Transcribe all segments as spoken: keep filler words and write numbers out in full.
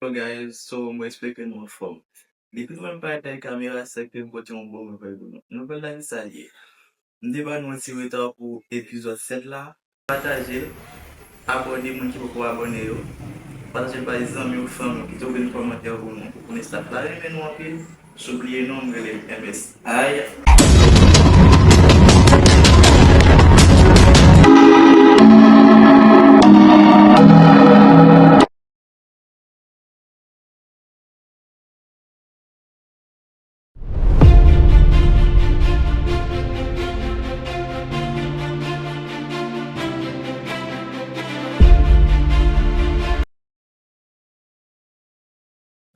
Yo guys, so mwen espere ke nou anfòm. Depi nou menm pa dèyè kamera, se ke m pote yon bon nouvèl pou nou. Nouvèl la se sa l ye. M te ba nou yon ti reta pou epizòd sèt la. Pataje l, abòne moun ki poko abòne yo. Pataje l bay zanmi w, fanmi w, kite w gen kòmantè pou nou. Ou konnen staff la renmen nou anpil. Soubliye non, m rele M S. Ay.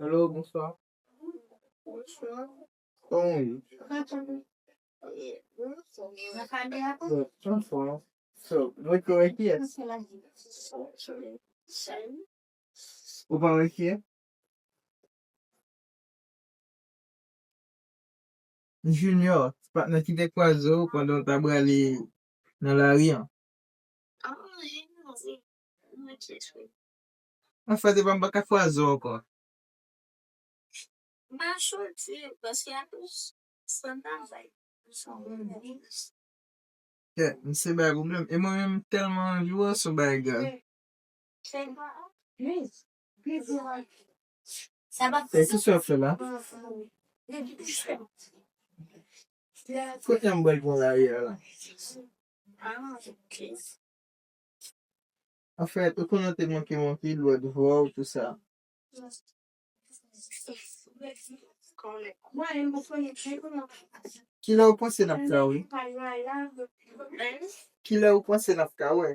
Hello, bonswa. Bonswa. Kòman w ye? Bon, anfòm. So, mwen kò wè kiyès? Ou pa wè kiyès? Junior, patnè ki te kwaze w pandan w ta prale nan lari an. Ah, Junior, wi. Mwen te sou. Anfèt, epa m pa ka kwaze w ankò. M pa soti, paske apre san travay. Kè, misye bay pwoblèm. E mwen menm, m tèlman anvi wè w sou bagay grav. E kisa w ap fè la? Kote m pral pran lari a la? Anfèt, ou konnen w te manke m anpil, lòt vwa w, tou sa. Kilè ou panse n ap ka wè? Kilè ou panse n ap ka wè?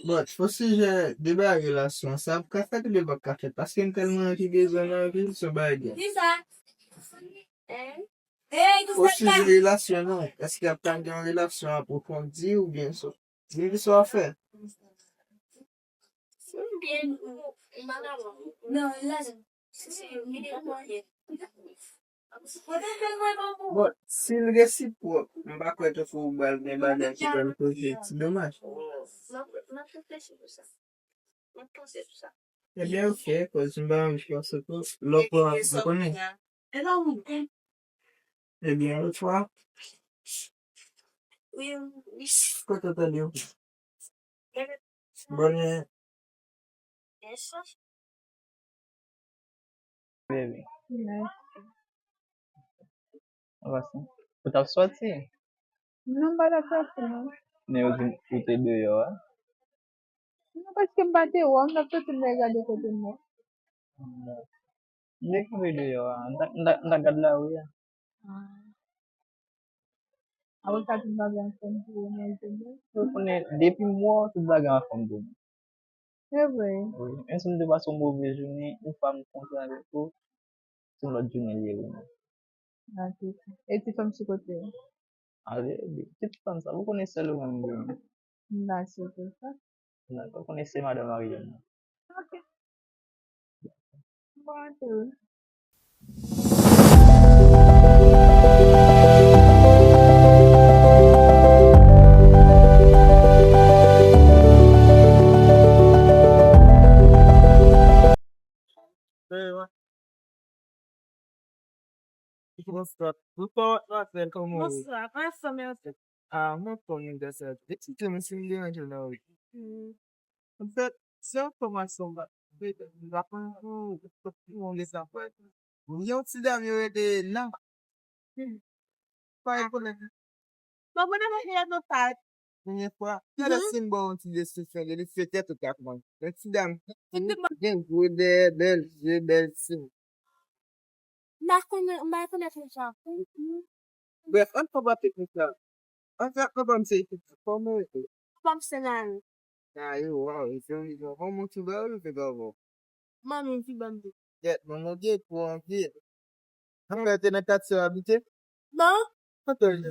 Bon, o sijè de bagay relasyon sa, ap ka fèt oubyen p ap ka fèt? Paske m tèlman anvi bezwen nan vi m, se yon bagay. O sijè relasyon nou, èske ap ka gen yon relasyon apwofondi oubyen sou? Di m kisa w ap fè. Bon, si l resipwòk, m pa kwè tankou w pral gen bagay ki pral koze ti domaj. Ebyen, oke, koz m pa anvi panse tou. Lè w pran, m konnen. Ebyen, lòt fwa. Kote w tande w? Bonè. Baby. Ou t ap sòti? Non, m pa t ap sòti, non. Men ou di ou te deyò a? Non, paske m pa te wè w, m t ap soti m te gade kote m ye. M te kanpe deyò a, m ta, m ta, m ta gad lari a. Apre sa, tout bagay anfòm pou ou, mwen, se bon. Ou konnen, depi m wè w, tout bagay anfòm pou mwen. Se vre. Wi, menm si m te pase yon move jounen, yon fwa m kontre avèk ou, se yon lòt jounen li ye pou mwen. Ok. E ti fanm sou kote w? Ale, ti fanm sa, ou konnen sèl ou menm m genyen. M pa sou pou sa. Dakò, ou konnen se madanm marye m nan. Ok. Bon, antre wi. Bonswa, bonswa, madmwazèl, kòman w ye? Bonswa, anfòm, mèsi. Ah, mwen anfòm, mèsi. Ekskize m si m deranje w nan wout. Hmm. Anfèt, se yon enfòmasyon m ap, m ap pran pou, pou yon lè sa fè. Gen yon ti dam yo rele Nan. Hmm. Pa gen pwoblèm. Bon, mwen nan manje nan tat. Premye fwa. Talè si m ba w yon ti deskripsyon de li, se tèt ou k ap manje. Yon ti dam. Gen gwo dèyè, bèl je, bèl siy. M pa konnen, m pa rekonèt li sa. Brèf, ann fè w pa teknik la. Anfèt, papa m se ekip la. Kòman w rele? Papa m se Nani. Nani, waw, e se yon jan manman ki ba w oubyen papa w? Manmi m ki ban m li. Gèt, manman gen pou anpil. Anfèt, te nan katye w abite? Non. Kote w ye?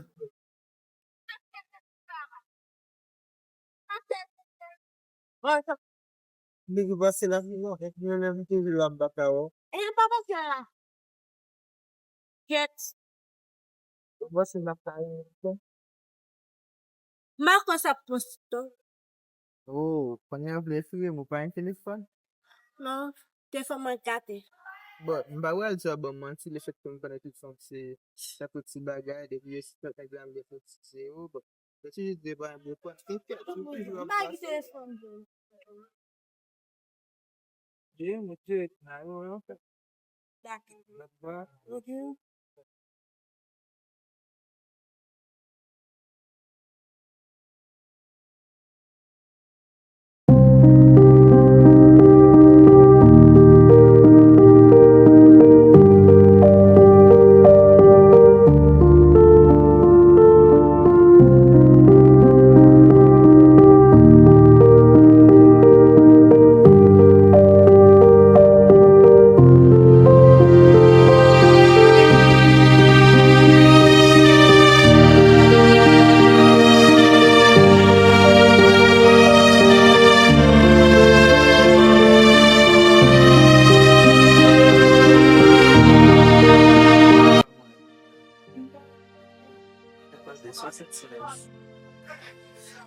Depi pase la, non, e pi menm lè m te vin la, m pa ka wè w. E m pa pase la. Gèt. Ou panse m ap ka wè w ankò? Marcos ap pran sou ton. Oh, kounye a vle fire m, ou pa gen telefòn? Non, telefòn mwen gate. Bon, m pa pral di w ap ban m manti, lefètke m konnen tout sa se tankou ti bagay, depi yo si tout nèg la m gen tout ti zewo, bon. Yo toujou di pa gen pòt, se fèt, yo toujou ap pase. M pa gen telefòn, bro. Dieu, mon Dieu, na yo, yo fè. Dakò. Dakò. Ok.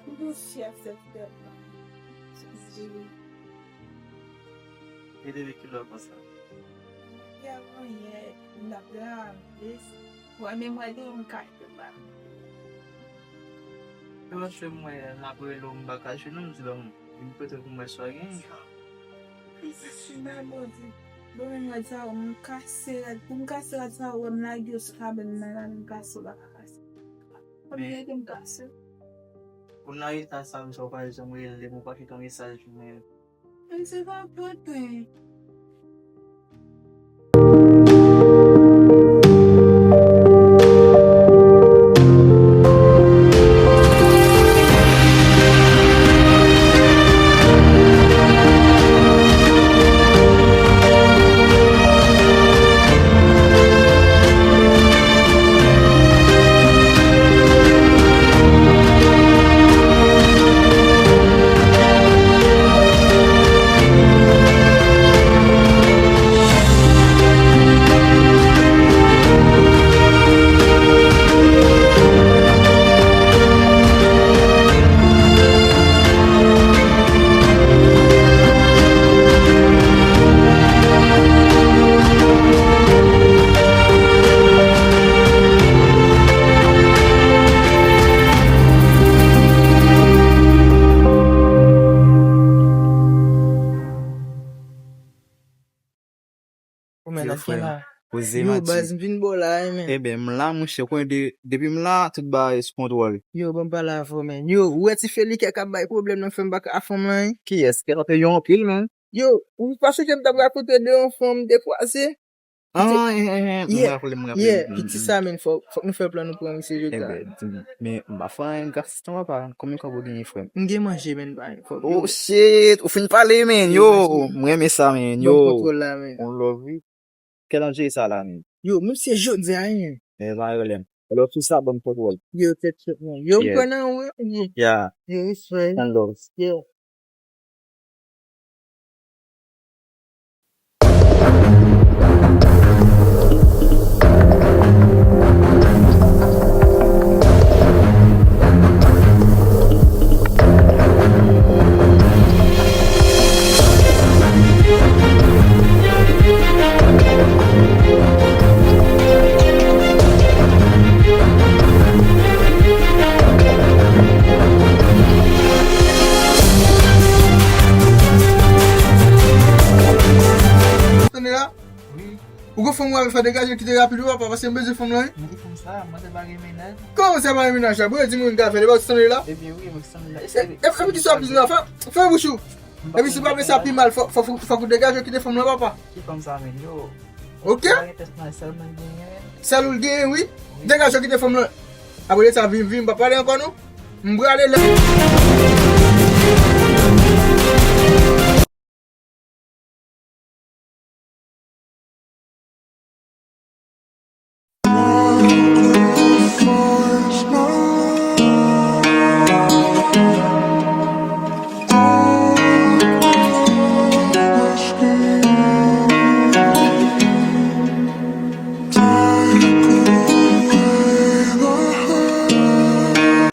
Ou fyè sèt tèt la. E depi kilè w konsa? Yè, yè, m t ap dòmi, wè, men mwen gen yon kay ke ba. Yo, se mwen, n ap rele w, m pa ka jwenn ou, m di lòm vin kote pou m wè sa w gen. Mwen menm rad sa yo, m kase rad, pou m kase rad sa yo, wè m lage yo sou kabann nan, la, m kase, w pa ka kase. Kòm rete m kase. Ou nan eta sa, m sa w pa janm rele m, ou pa kite yon mesaj pou mwen. Men se pa pote. Ou men nan ki la? Poze yo, mati. Baz, m vin bò la, wi, men. Eben, m la, monchè, konnen de, depi m la, tout bagay sou kontwòl. Yo, ban m pale avè w, men. Yo, ou wè ti Felike k ap bay pwoblèm nan fè m pa ka fè m lan, wi. Kiyès? Kèt, yo anpil, men. Yo, ou pa sonje m t ap rakonte de yon fanm m te kwaze? Ah, eh, eh, eh, m raple, m raple. Yeah, piti sa, men, fò, fòk nou fè plan nou pran misye jodi a. Eben, men, m pa fè anyen, gaston papa, konbyen kòb ou genyen, frè m? M gen manje, men, m pa gen kòb. Oh, shit, ou fin pale, men, yo, m renmen sa, men, yo. Ban m kontwòl la, men. On love, wi. Kèl anje sa la, men? Yo, menm si se jodi a, hein. Men pa gen pwoblèm. Alò, sou sa, ban m kontwòl. Yo, tèt chòt, men. Yo, m kwè nan ou, wi. Yeah. Yo, respè. And love. Yo. Tande la? Wi. Ou gon fanm ou avè fè degaje kite rapid wi papa, paske m bezwen fanm lan wi. Mwen di fanm sa, mwen te pa gen mennaj. Kòman sa pa gen mennaj la? Bro, di mwen ka fè degaje tande la? Ebyen wi, mwen tande la. E, e, e, e, ki sa w ap di la? Fè, fè bouch ou. Epi si w pa vle sa pi mal, fò, fò, fò, fòk ou degaje w kite fanm lan papa. Ki fanm sa menm yo? Ok. Sèl ou l genyen wi. Degaje w kite fanm lan. Apre de sa vin, vin, m pa pale ankò non. M prale la.